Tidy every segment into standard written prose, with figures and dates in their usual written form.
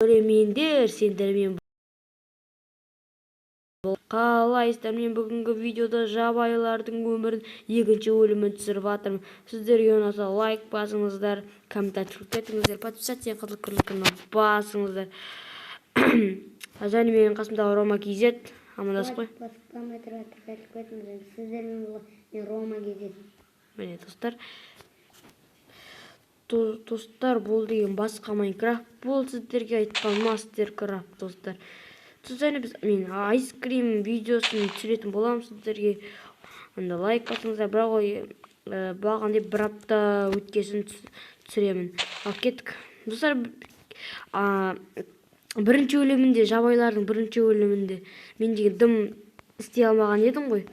Көрермендер, сендермен қалайсыздар? Мен бүгінгі видеода жабайылардың өмірін екінші бөлімін түсіріп жатырмын. Сіздерге ұнаса, лайк басыңыздар, комментарий кетіңіздер, подписаться, қызыл кнопканы басыңыздар. Және менің қасымда Рома KZ, амандасып қой. Сіздермен мен, Рома KZ. Міне, достар, достар, бұл деген басқа Майнкрафт, бұл сіздерге айтқан Мастеркрафт, достар. Және біз мен айскрим видеосын түсіретін боламын сіздерге. Онда лайк басыңыздар, бірақ ол бағандай бір апта өткесін түсіремін. Ал кеттік, достар. Бірінші бөлімінде, жабайылардың бірінші бөлімінде мен деген дым істей алмаған едім ғой,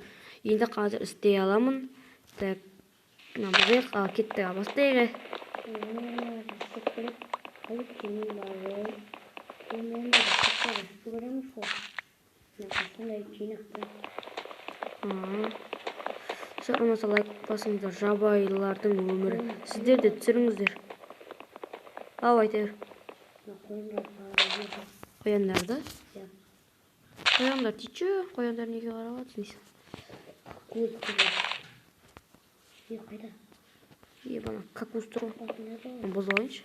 енді қазір істей аламын. Так, мына бұзайық. Ал кеттік, ал бастайық. Істеп керек. Мен көреміз ғой. Сондай жинақтырып. Достар, ұнаса, лайк басыңыздар. Жабайылардың өмірі, сіздер де түсіріңіздер. Ау, айта бер. Қояндарды? Иә. Қояндар, ты че, қояндар неге қарап жатырсың дейсің? Көз қызыл. Е, қайда? Е, бана кокос тұр ғой, бұзып алайыншы,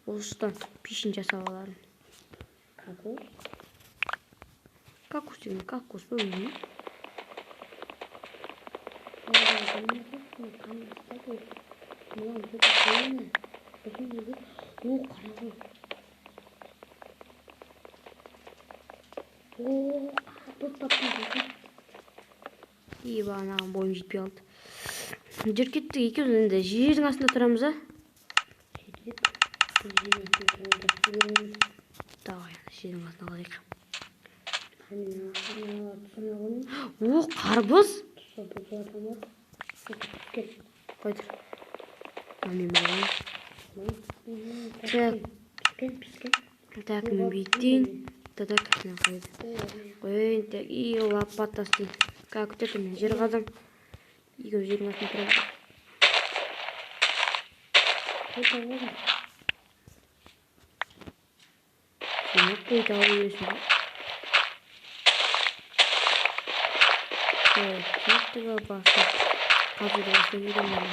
осыдан пешін жасап алармын. Кокос? Кокос деген кокос па, білмеймін. О, қарағым. О, тут таптым. Е, бағанаған бойым жетпей қалды. Жүр, кеттік. Екеуміз енді жердің астында тұрамыз, а? Жетіп. Біз жердің астында тұруды жақсы көреміз. Давай, жердің астына алайық. Мен түсіне қоймын. О, қарбыз. Түсі бұзып жатырмын. Түскен. Қой тұр. А, мен білемін. Так. Піскен, піскен. Так, мен бүйтейін. Так, мен қояйын. Қояйын, так, и лопата істейін. Как күте тұр, мен жер қазам. Екеуміз жердің астында тұрамыз. Қайта болдым. Сен қой таба бересің ба? Так, кеттік, ал бастап. Қазуды бастай беремін мен.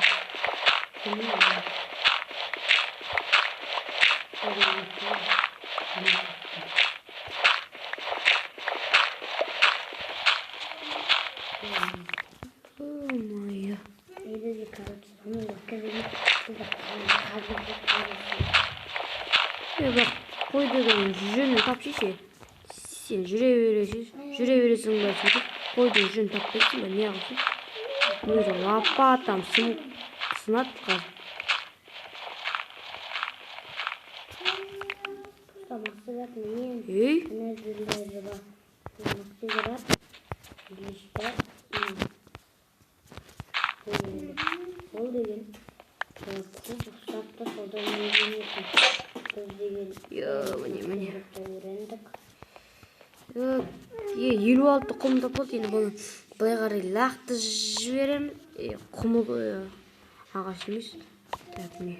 Ё-моё. Негізі, короче, анау өткізген бізді қазып. Е, бірақ қой деген жүнін тапшы ше. Сен жүре бересің, жүре бересің ба сөйтіп, қойдың жүнін таппайсың ба, не қылсың? Өзі лопатам сынады қазір. Мақсат мен Ей, Мақсат лиштар ол деген көп ұқсап та содан үйренетін. Біз деген Е, міне, міне. үйрендік. Е, 56 құм тапылды. Енді бұны былай қарай лақтырып жіберемін. Е, құмы ағаш емес. Так, міне.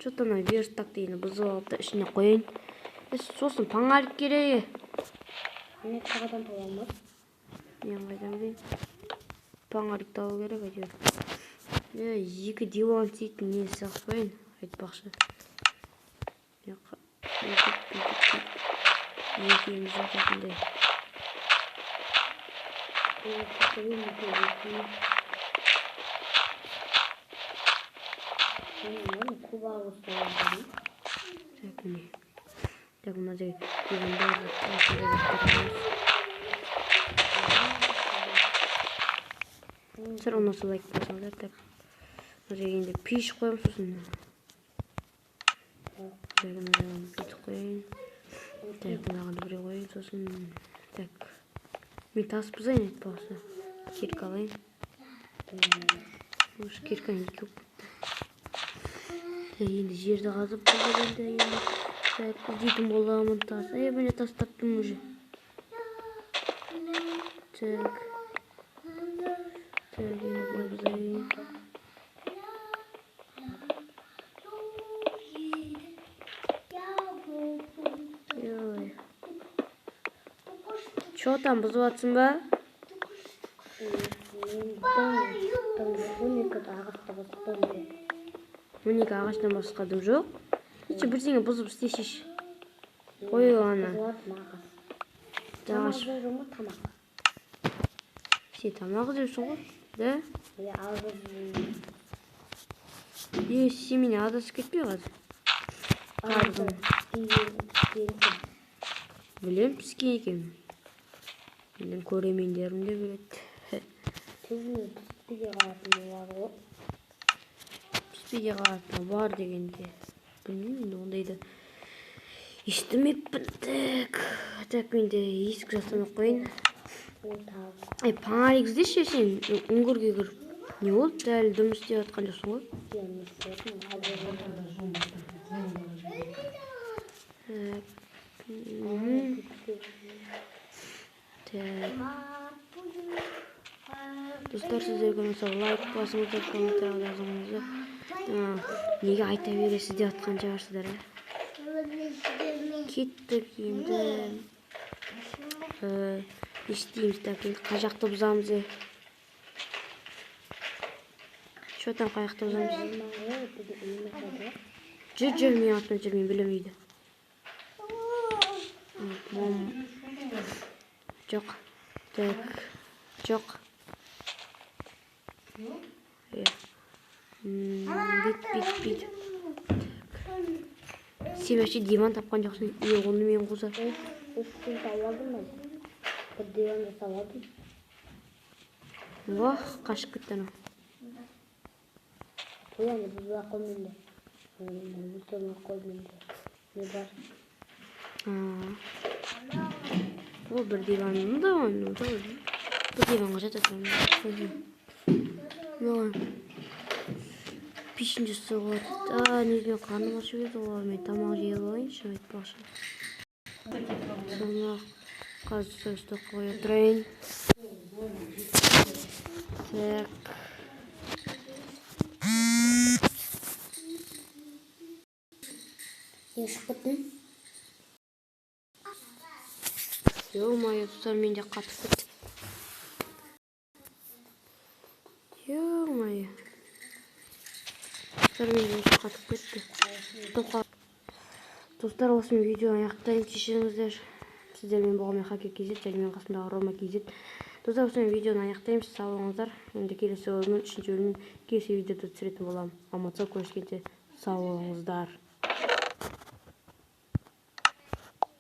Че-то ана верстакты енді бұзып алып та ішіне қояйын. Е, сосын фонарик керек. Ана қағадан таба алмадым. Мен қайдан білейін. Фонарик табу керек әйтеуір. Е, екі диван істейтін не жасап қояйын, айтпақшы. Е, бүйтіп, бүйтіп, бүйтіп. Екеуміз жататындай. Так, міне. Так, мына жерге дивандарды осындай заттар қоямыз. Достар, ұнаса, лайк басыңыздар. Так, мына жерге енді пеш қоямын сосын. Так, мына жағын бүйтіп қояйын. Так, мынаған да біреу қояйын сосын. Так, мен тас бұзайын, айтпақшы. Кирка алайын. Уж киркаң екі болып кетті. Так, енді жерді қазып болдық енді, енді. Так, іздейтін боламын тас. Е, міне, тас таптым уже. Так. Так, енді былай бұзайын. Че там, бұзып жатсың ба? Мен 12 ағашты қосып. 12 ағаштан басқа дым жоқ. Неше бірдеңе бұзып істесейші. Қой ана. Ағаш. Тамақ Ағаш. іздеп ма, тамақ? Сен тамақ іздепсің ғой, да? Иә, алып. Е, сен менен адасып кетпей қазір. Қарбызым. Білем піскен екенін. Менің көрермендерім де біледі. Түбіне түспей де қалатын бар ғой. Піспей де қалатын бар дегенде. Білмеймін енді, ондайды естімеппін. Так, так, мен де есік жасамай ақ қояйын. Ол тағы. Ей, фонарик іздеші сен, үңгірге кіріп. Не болды, әлі дым істеп жатқан жоқсың ғой? Иә, не істедім? Так. Так. Достар, сіздерге ұнаса, лайк басыңыздар, комментарий жазыңыздар. Неге айта бересіз деп жатқан шығарсыздар, ә? Кеттік енді. Не істейміз? Так, енді қай жақты бұзамыз, е? Че там, қай жақты бұзамыз? Жүр, жүр, менің артымнан жүр, мен білемін үйді. Жоқ. Так, жоқ. Иә. Бүйт, бүйт, бүйт. Так. Сен вообще диван тапқан жоқсың. Е, оны мен қоса. Үш күн тауып алдым мен. Бір диван жасап алдым. Вах, қашып кетті анау. Ой, бұзбай ақ қой менде. Өлтірмей ақ қой менде. Не бар? А. Ол бір диван да, оны да бір диванға жатады. Маған пешін жасауға болады. А, негізінен қарным ашып еді ғой, мен тамақ жеп алайыншы, айтпақшы. Тамақ қазір столға қоя тұрайын. Так. Не шығып кеттің? Ё-моё, достар, менде қатып кетті. Ё-моё. Достар, менде осы қатып кетті. Тоқа. Достар, осымен видео аяқтайын, кешіріңіздер. Сіздермен болған мен, Хакер KZ, және менің қасымдағы Рома KZ. Достар, осымен видеоны аяқтаймыз. Сау болыңыздар. Енді келесі бөлімін, үшінші бөлімін келесі видеода түсіретін боламын. Аман сау көріскенше сау болыңыздар.